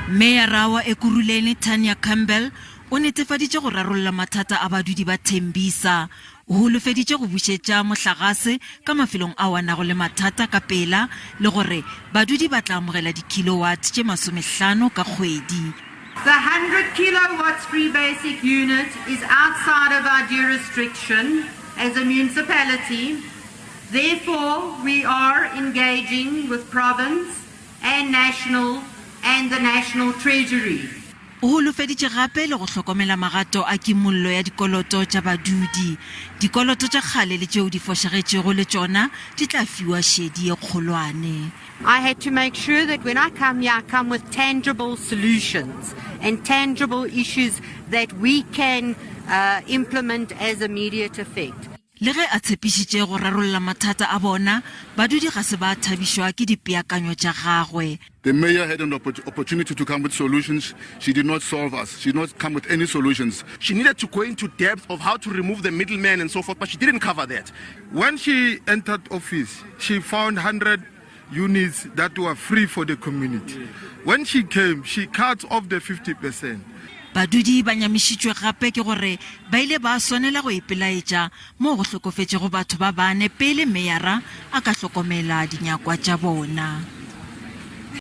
Meyara wa Ekurhuleni Tanya Campbell o netefaditše go rarolla mathata a badudi ba Tembisa. O holofeditše go bušetša mohlagase ka mafelong ao a nago le mathata ka pela le gore badudi ba tla amogela di-kilowatt tše masomehlano ka kgwedi. The 100 kilowatts free basic unit is outside of our jurisdiction as a municipality, therefore we are engaging with province and national and the National Treasury. O holofeditše gape le go hlokomela magato a kimollo ya dikoloto tša badudi. Dikoloto tša kgale le tšeo di fošagetšego le tšona di tla fiwa šedi ye kgolwane. I had to make sure that when I come here I come with tangible solutions and tangible issues that we can implement as immediate effect. Le ge a tshepišitše go rarolla mathata a bona, badudi ga se ba thabišwa ke dipeakanyo tša gagwe. The mayor had an opportunity to come with solutions, she did not solve us, she did not come with any solutions. She needed to go into depth of how to remove the middleman and so forth, but she didn't cover that. When she entered office, she found 100 units that were free for the community. When she came, she cut off the 50%. Badudi ba nyamišitšwe gape ke gore ba ile ba swanela go ipelaetša moo go hlokofetšego batho ba bane pele meyara a ka hlokomela dinyakwa tša bona.